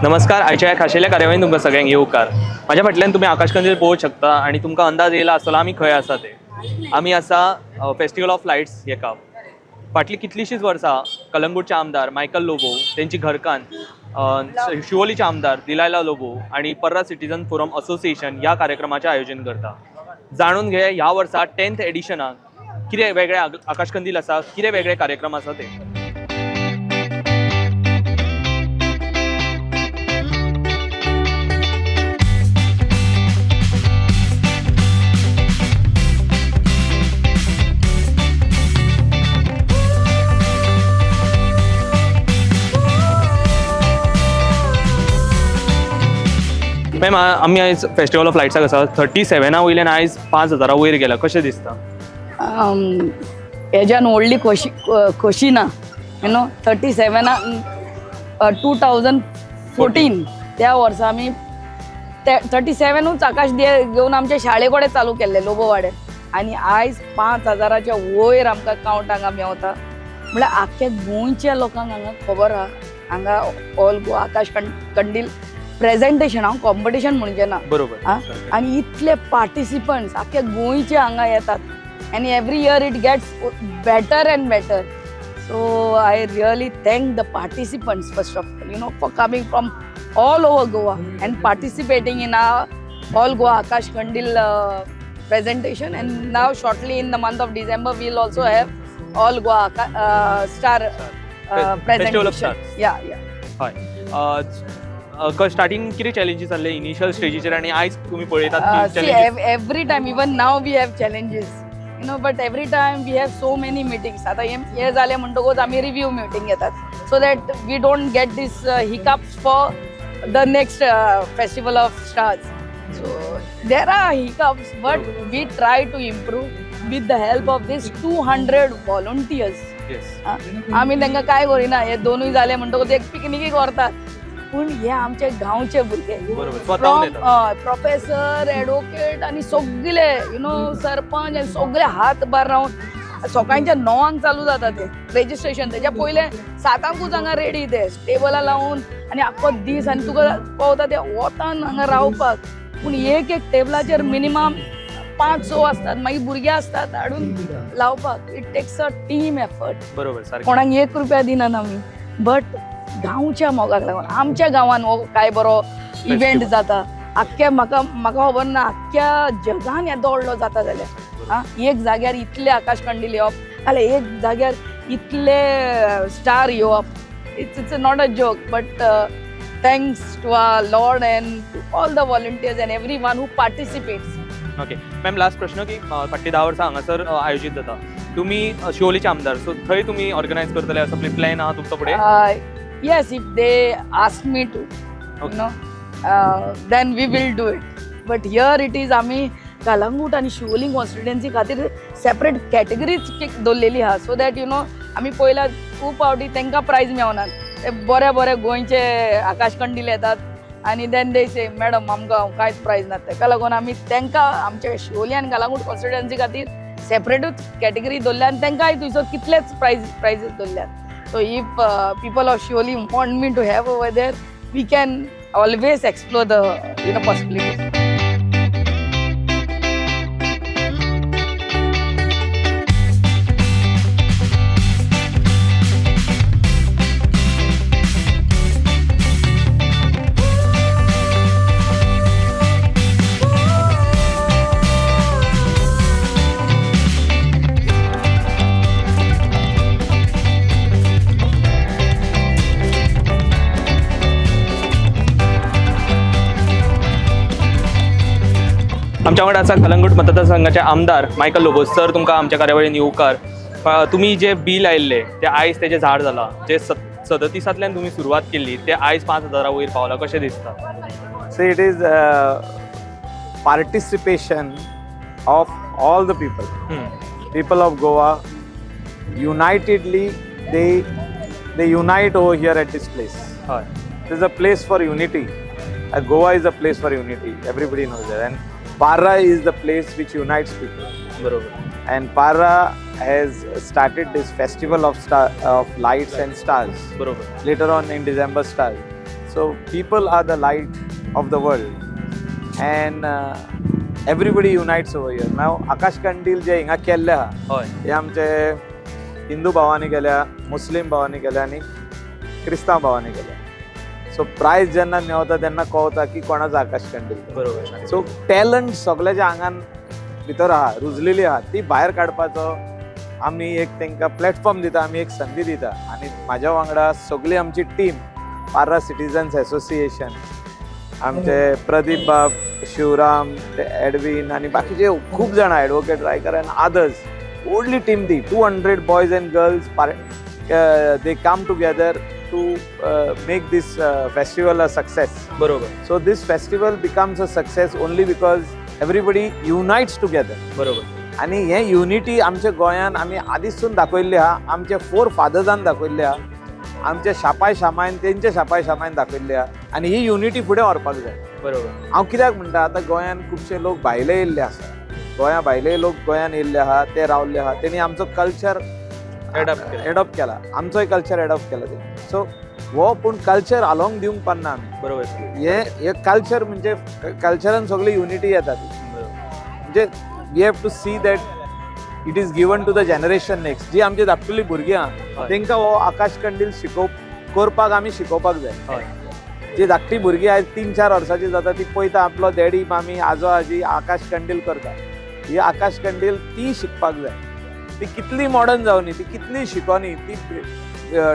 नमस्कार. आयच्या ह्या खाशेल्या कार्यावळीन तुमकां सगळ्यांक येवकार. म्हाज्या फाटल्यान तुमी आकाशकंदील पळोवंक शकता आनी तुमकां अंदाज येयला आसतलो आमी खंय आसा ते. आमी आसा फेस्टिवल ऑफ लायट्स हेका. फाटलीं कितलींशींच वर्सां कलंगूटचे आमदार मायकल लोबो, तेंची घरकान्न शिवोलीचे आमदार दिलायला लोबो आनी पर्रा सिटीजन फोरम असोसिएशन ह्या कार्यक्रमाचें आयोजन करता. जाणून घे ह्या वर्सा 10th एडिशनाक कितें वेगळें आकाशकंदील आसा, कितें वेगळे कार्यक्रम आसा ते. मॅम, आमी आयज फेस्टिवल ऑफ लायट्साक आसा. 37 वयल्यान आयज 5,000 वयर गेला, कशें दिसता? हेज्यान व्हडली खोशी खोशी ना. You know 37 2014 त्या वर्सा आमी ते 37ूच आकाश दिये घेवन आमच्या शाळे कडेन चालू केल्ले लोबो वाड्यार आनी आयज 5,000च्या वयर आमकां कावंट हांगा मेवता. म्हळ्यार आख्ख्या गोंयच्या लोकांक हांगा खबर आहा हांगा ऑल गोवा आकाश कंदील प्रेजेंटेशन, हांव कॉम्पिटिशन म्हणचें ना. बरोबर. आ? आनी इतले पार्टिसिपंट्स आख्ख्या गोंयचे हांगा येतात आनी every year it gets better and better. So I really thank the participants first of all, for coming from all over Goa and participating in a all Goa Akash Kandil presentation. And now shortly in the month of December we'll also have all Goa star Festival of presentation. Stars. Yeah. हय, starting कितें challenges आसले initial स्टेजीचेर आनी आयज तुमी पळयतात की See, challenges? Every time, even now we have challenges, but every time we have so many meetings. आता हे हे जालें म्हणटकूच आमी रिव्यू मिटींग घेतात so that we don't get this hiccups for the next festival of stars. So there are hiccups, but we try to improve with the help of this 200 volunteers. आमी तांकां कांय करिना, हे दोनूय जाले म्हणटकूच एक पिकनिकीक व्हरतात, पूण हे आमचे गांवचे भुरगे बरोबर, स्वताहून फ्रॉम येतात. प्रोफेसर, एडवोकेट आनी सगळे you know sarpanch आनी सगळे हात भार रावन सकाळच्या 9क चालू जाता ते रेजिस्ट्रेशन. तेच्या पयलें 7ांकूच हांगा रेडी ते टेबलां लावन आनी आख्खो दीस आनी तुका पळोवता ते वोतान हांगा रावपाक. पूण एक एक टेबलाचेर मिनिमम 5-6 आसतात, मागीर भुरगे आसतात हाडून लावपाक. It takes a team effort. बरोबर, सारकें. कोणाक एक रुपया दिनात आमी, बट गांवच्या मोगाक लागून आमच्या गांवान हो काय बरो इव्हेंट जाता. आख्ख्या म्हाका म्हाका खबर ना आख्ख्या जगान येदो व्हडलो जाता जाल्यार आं एक जाग्यार इतले आकाश कंदील येवप जाल्यार एक जाग्यार इतले स्टार येवप, it's not a joke. But thanks to our Lord and all the volunteers and everyone who participates. Okay ma'am, last प्रश्न की फाटलीं 10 वर्सां हांगासर आयोजीत जाता, तुमी शिवोलीचे आमदार, सो थंय तुमी ऑर्गनायज करतले असो प्लॅन आहा तुमचो फुडें? Yes, if they ask me to, then we will do it. But here it is आमी कलंगूट आनी शिवोली कॉन्स्टिट्युएन्सी खातीर सेपरेट कॅटेगरीच दवरलेली आहा, सो that you know आमी पयल्या खूब फावटी तांकां प्रायज मेवनात. ते बरे बरे गोंयचे आकाश कंदील येतात आनी then they से मॅडम आमकां कांयच प्रायज ना. तेका लागून आमी तांकां आमच्या शिवोली आनी कलंगूट कॉन्स्टिट्युएन्सी खातीर सेपरेटूच कॅटेगरी दवरल्या आनी तांकांय थंयसर कितलेच प्रायजीस दवरल्यात. So if people of Siolim want me to have over there, we can always explore the possibilities. आमच्या वांगडा आसा कलंगूट मतदारसंघाचे आमदार मायकल लोबो. सर, तुमकां आमच्या कार्यावळीन येवकार. तुमी जे बील आयिल्लें तें आयज तेजें झाड जालां, जे 37ांतल्यान तुमी सुरवात केल्ली ते आयज 5,000 वयर पावला, कशें दिसता? So it is participation of all the people. People of Goa unitedly, they unite over here at this place. हय. This is a place for unity. Goa is a place for unity. Everybody knows that. And Parra is the place which unites people. बरोबर. And Parra has started this festival of star of lights and stars. बरोबर. Later on in December stars. So people are the light of the world and everybody unites over here. Now आकाश कंदील जे हिंगा केल्ले आहा, हे आमचे हिंदू भावांनी केल्या, मुस्लीम भावांनी केल्या आनी क्रिस्तांव भावांनी केल्या. सो प्रायज जेन्ना मेवता तेन्ना कळता की कोणाचो आकाश कंदील. सो टॅलंट सगळ्याच्या आंगान भितर आहा, रुजलेली आहा, ती भायर काडपाचो आमी एक तांकां प्लॅटफॉर्म दिता, आमी एक संदी दिता. आनी म्हाज्या वांगडा सगळी आमची टीम, पार्रा सिटीजन्स एसोसिएशन, आमचे प्रदीप बाब, शिवराम, ते एडविन आनी बाकीचे खूब जाणां, एडवोकेट रायकर आनी अदर्स, व्हडली टीम ती. 200 boys and girls, they come together to make this festival a success. So this festival becomes a success only because everybody unites together. आनी हे युनिटी आमच्या गोंयान आमी आदींसून दाखयल्ली आहा, आमच्या फोर फादर्सान दाखयल्ली आहा, आमच्या शापाय शामायन, तेंच्या शापाय शामायन दाखयल्ली आहा आनी ही युनिटी फुडें व्हरपाक जाय. हांव कित्याक म्हणटा, आतां गोंयान खुबशे लोक भायले येयल्ले आसा, गोंया भायले लोक गोंयान येयल्ले आहा, ते रावल्ले आहा, तेणी आमचो कल्चर एडॉप्ट केला. एडॉप्ट केला, आमचोय कल्चर एडॉप्ट केला तेणी. सो हो पूण कल्चर हालोवंक दिवंक पारना आमी. हे हे कल्चर म्हणजे कल्चरान सगळी युनिटी येता ती. म्हणजे we have to see that it is given to the generation next. जी आमची धाकटुली भुरगीं आहा तेंकां हो आकाश कंदील शिकोव करपाक आमी शिकोवपाक जाय. जी धाकटी भुरगीं आयज 3-4 वर्सांची जाता, ती पळयता आपलो डॅडी, मामी, आजो, आजी आकाश कंदील करता. ही आकाश कंदील ती शिकपाक जाय. ती कितली मॉडर्न जावनी, ती कितली शिकोनी, ती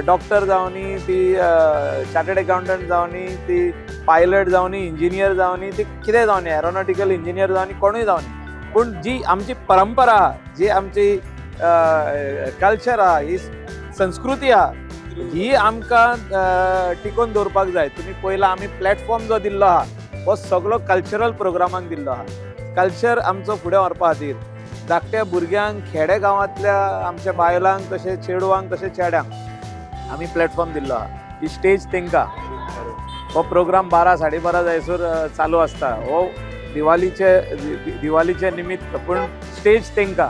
डॉक्टर जावनी, ती चार्टर्ड अकाउंटंट जावनी, ती पायलट जावनी, इंजिनियर जावनी, ती कितें जावनी, एरोनॉटिकल इंजिनियर जावनी, कोणूय जावनी, पूण जी आमची परंपरा आहा, जी आमची कल्चर आहा, ही संस्कृती आहा, ही आमकां टिकोवन दवरपाक जाय. तुमी पयला आमी प्लॅटफॉर्म जो दिल्लो आहा हो सगळो कल्चरल प्रोग्रामाक दिल्लो आहा. कल्चर आमचो फुडें व्हरपा खातीर धाकट्या भुरग्यांक, खेडे गांवांतल्या आमच्या बायलांक, तशें चेडवांक, तशें चेड्यांक आमी प्लॅटफॉर्म दिल्लो आहा. ही स्टेज तेंकां. हो प्रोग्राम 12 12:30 जायसर चालू आसता. हो दिवालीचे निमित्त, पूण स्टेज तेंकां.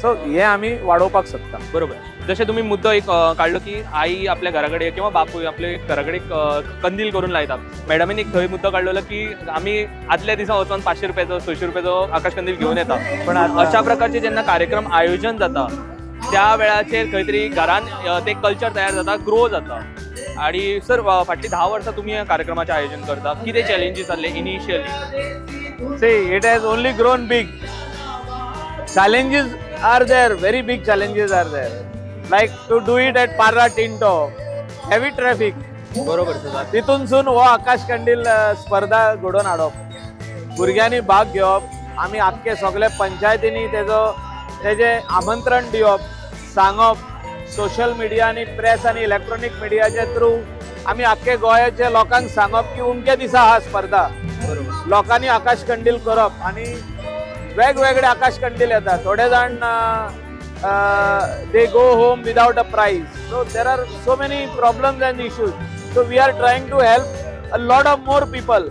सो हे आमी वाडोवपाक सोदता. बरोबर. जशें तुमी मुद्दो एक काडलो की आई आपल्या घरा कडेन किंवा बापूय आपल्या घरा कडेन कंदील करून लायता. मॅडमीन एक थंय मुद्दो काडलेलो की आमी आदल्या दिसा वचोन 500 रुपयाचो, 600 रुपयाचो आकाश कंदील घेवन येता. पण अशा प्रकारचे जेन्ना कार्यक्रम आयोजन जाता त्या वेळाचेर खंय तरी घरान ते कल्चर तयार जाता, ग्रो जाता. आणि सर, फाटली 10 वर्सां तुमी ह्या कार्यक्रमाचें आयोजन करता, कितें चॅलेंजीस आसले initially? See, it has only grown big. Challenges are there, very big challenges are there. Like to do it at Parra Tinto, heavy traffic. बरोबर सर. तितूनसून हो आकाश कंदील स्पर्धा घडोवन हाडप, भुरग्यांनी भाग घेवप, आमी आख्खे सगळे पंचायतींनी तेजें आमंत्रण दिवप, सांगप, सोशल मिडिया आनी प्रेस आनी इलेक्ट्रॉनीक मिडियाच्या थ्रू आमी आख्खे गोंयाच्या लोकांक सांगप की उमके दिसा हा स्पर्धा, लोकांनी आकाश कंदील करप. आनी वेगवेगळे आकाश कंदील येता. थोडे जाण they go home without a prize. So there are so many problems and issues. So we are trying to help a lot of more people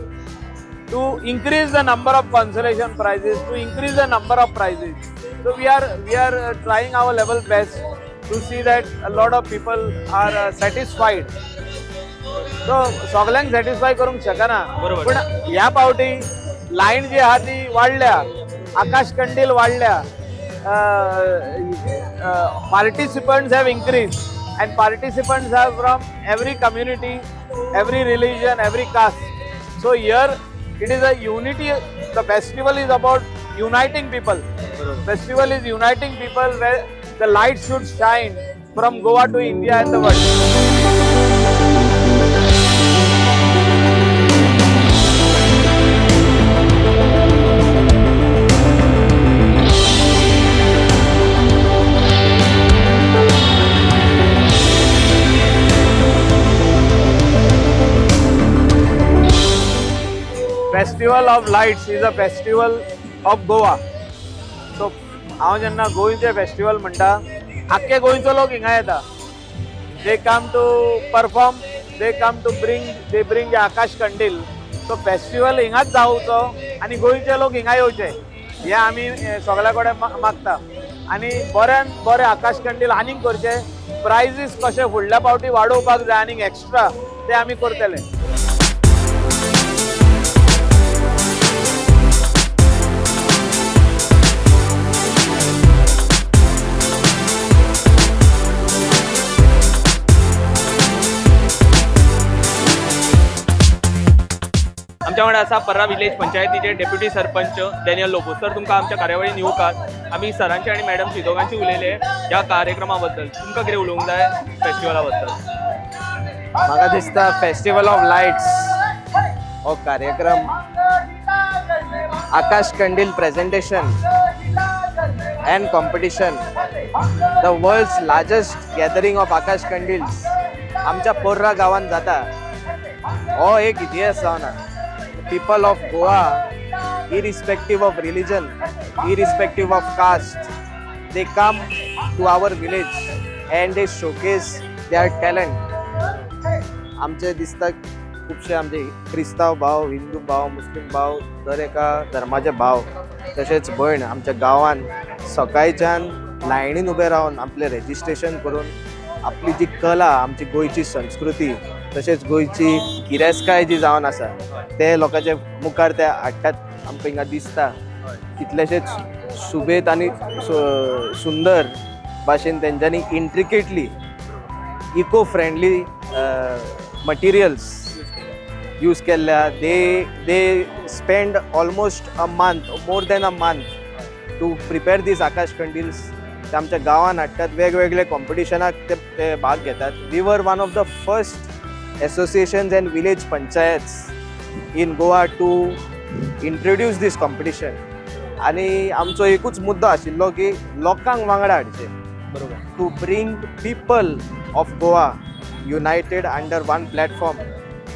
to increase the number of consolation prizes, to increase the number of prizes. So we are trying our level best to see that a lot of people are satisfied. So सगळ्यांक satisfy करूंक शकना, पूण ह्या पावटी line जी आहा ती वाडल्या, आकाश कंदील वाडल्या, participants have increase and participants are from every community, every religion, every caste. So here it is a unity. The festival is about uniting people. Festival is uniting people where the light should shine from Goa to India and the world. Festival of Lights is a festival of Goa. So हांव जेन्ना गोंयचें festival म्हणटा, आख्खे गोंयचो लोक हिंगा येता. They come to perform, they come to bring, they bring आकाश कंदील. सो फेस्टिवल हिंगाच जावचो आनी गोंयचे लोक हिंगा येवचे हे आमी सगल्या कडेन मागता. आनी बऱ्यान बरें आकाश कंदील आनीक करचे, प्रायजीस कशे फुडल्या फावटी वाडोवपाक जाय आनीक एक्स्ट्रा. ते आमी करतले. आमच्या वांगडा आसा पर्रा विलेज पंचायतीचे डेप्युटी सरपंच डॅनियल लोबो. सर, तुमकां आमच्या कार्यावळीन येवकार. आमी सरांची आनी मॅडमची दोगांची उलयले ह्या कार्यक्रमा बद्दल. तुमकां कितें उलोवंक जाय फेस्टिवला बद्दल? म्हाका दिसता फेस्टिवल ऑफ लायट्स हो कार्यक्रम, Akash Kandil presentation and competition, the world's largest gathering of Akash Kandils आमच्या पोर्रा गांवांत जाता, हो एक इतिहास जावन आहा. People of Goa, irrespective of religion, irrespective of caste, they come to our village and they showcase their talent. आमचे दिसता खुबशे आमचे क्रिस्तांव भाव, हिंदू भाव, मुस्लीम भाव, दर एका धर्माचे भाव तशेंच भयण आमच्या गांवान सकाळच्यान लायनीन उबे रावन आपलें रेजिस्ट्रेशन करून आपली जी कला, आमची गोंयची संस्कृती तशेंच गोंयची गिरेस्तकाय जी जावन आसा ते लोकांच्या मुखार ते हाडटात. आमकां हिंगा दिसता कितलेशेच सुबेत आनी सुंदर भाशेन तेंच्यांनी intricately eco friendly materials use केल्ल्या. They spend almost a month, more than a month, to prepare these Akash Kandils. ते आमच्या गांवान हाडटात, वेगवेगळे कॉम्पिटिशनाक ते ते भाग घेतात. We were one of the first associations and village panchayats in Goa to introduce this competition. आनी आमचो एकूच मुद्दो आशिल्लो की लोकांक वांगडा हाडचें, to bring people of Goa united under one platform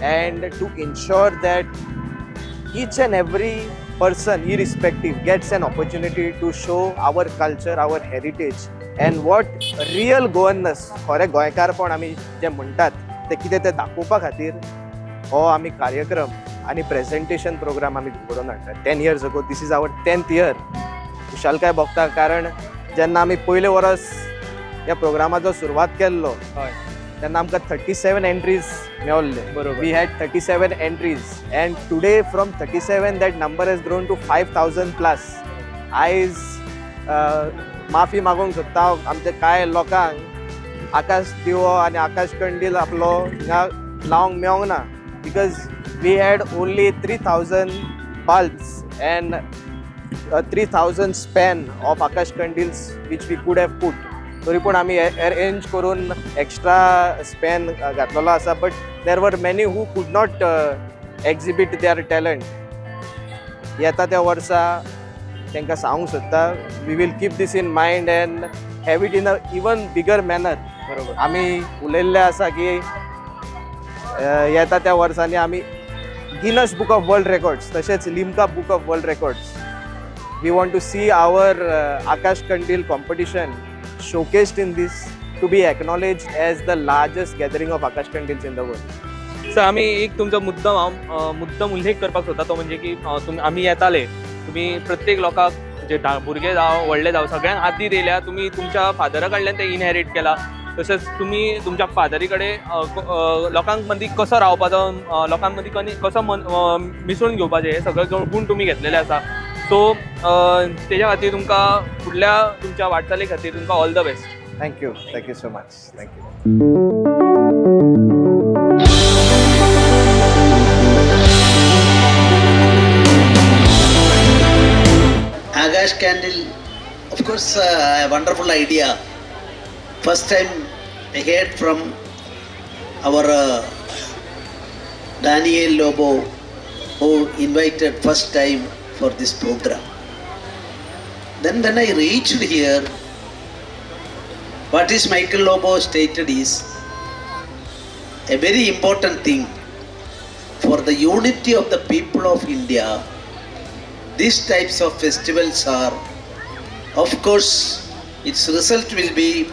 and to ensure that each and every person, irrespective, gets an opportunity to show our culture, our heritage and what real Goanness, खरें गोंयकारपण आमी जें म्हणटात तें कितें तें दाखोवपा खातीर हो आमी कार्यक्रम आनी प्रेजेंटेशन प्रोग्राम आमी घडोवन हाडटात. 10 years ago, this is our 10th year. खुशालकाय भोगता, कारण जेन्ना आमी पयलें वर्स ह्या प्रोग्रामाचो सुरवात केल्लो तेन्ना आमकां 37 entries मेवल्ले. We had 37 entries, and today from 37 that number has grown to 5000 plus. आयज माफी मागूंक सोदता हांव आमच्या कांय लोकांक, आकाश दिवो आनी आकाश कंडील आपलो हिंगा लावंक मेवोंक ना, because we had only 3000 bulbs and 3000 span of Akash Kandils which we could have put. तरी पूण आमी अरेंज करून एक्स्ट्रा स्पॅन घातलेलो आसा, but there were many who could not exhibit their talent. येता त्या वर्सा तांकां सांगूंक सोदता, we will keep this in mind and have it in a even bigger manner. आमी उलयल्ले आसा की येता त्या वर्सांनी आमी Guinness Book of World Records तशेंच Limca Book of World Records, we want to see our Akash Kandil competition showcased in this, to be acknowledged as the largest gathering of Akash Kandils in the world. Sir, आमी एक तुमचो मुद्दम हांव मुद्दम उल्लेख करपाक सोदता, तो म्हणजे की तुमी आमी येताले, तुमी प्रत्येक लोकांक जे भुरगे जावं व्हडले जावं सगळ्यांक आदी दिल्या. तुमी तुमच्या फादरा कडल्यान ते इनहेरीट केला. तशेंच तुमी तुमच्या फादरी कडेन लोकांक मदीं कसो रावपाचो, लोकां मदीं कसो मन मिसळून घेवपाचें, हे सगळे गूण तुमी घेतलेले आसा. सो तेज्या खातीर तुमकां फुडल्या तुमच्या वाटचाली खातीर तुमकां all the best. Thank you. Thank you so much. Thank you. Akash Kandil, of course, a wonderful idea. First time I heard from our Daniel Lobo, who invited first time for this program. Then when I reached here, what is Michael Lobo stated is a very important thing for the unity of the people of India. These types of festivals are, of course, its result will be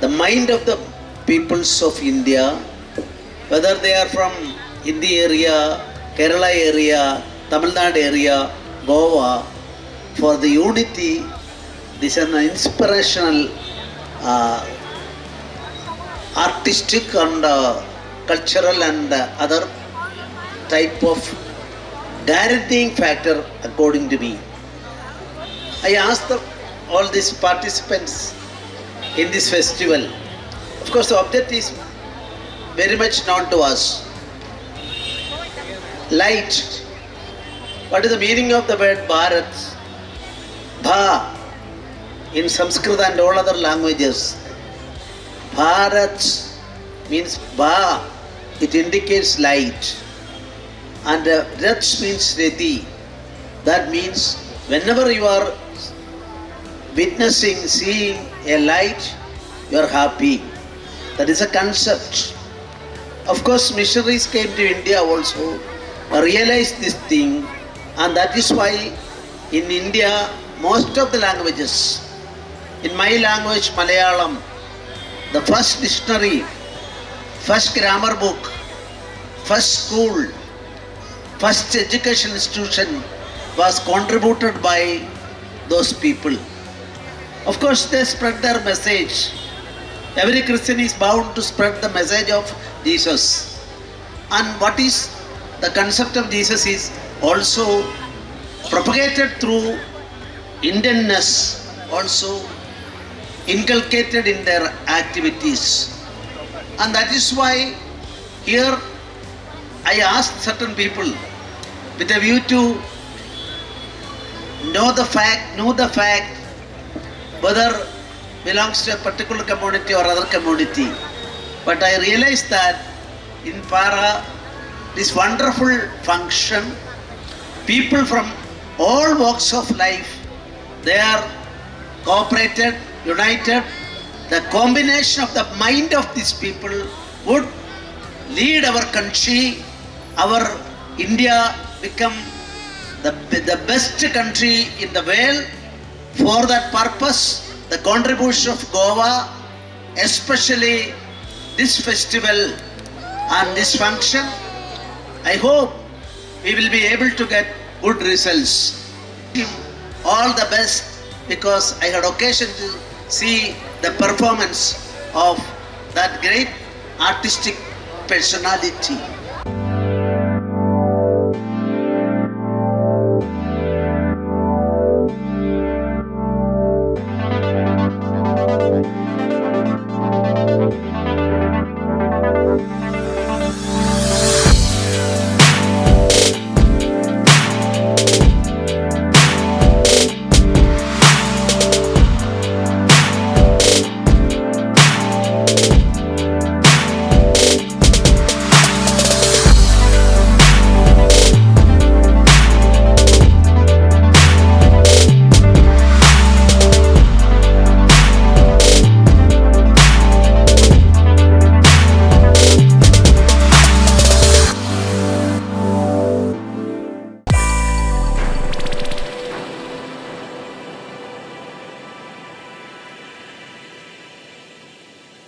the mind of the peoples of India, whether they are from Hindi area, Kerala area, Tamil Nadu area, Goa, for the unity. This is an inspirational, artistic and cultural and other type of guaranteeing factor according to me. I asked all these participants in this festival. Of course, the object is very much known to us. Light. What is the meaning of the word Bharat? Bha in Sanskrit and all other languages. Bharat means Bha, it indicates light. And Rath means Reti. That means whenever you are witnessing, seeing a light, you are happy. That is a concept. Of course, missionaries came to India also, realized this thing, and that is why in India, most of the languages, in my language, Malayalam, the first dictionary, first grammar book, first school, first education institution was contributed by those people. Of course, they spread their message. Every Christian is bound to spread the message of Jesus. And what is the concept of Jesus is also propagated through Indianness, also inculcated in their activities. And that is why here I asked certain people with a view to know the fact whether belongs to a particular community or other community. But I realized that in Parra, this wonderful function, people from all walks of life, they are cooperated, united. The combination of the mind of these people would lead our country, our India become the best country in the world. For that purpose, the contribution of Goa, especially this festival and this function, I hope we will be able to get good results. All the best, because I had occasion to see the performance of that great artistic personality.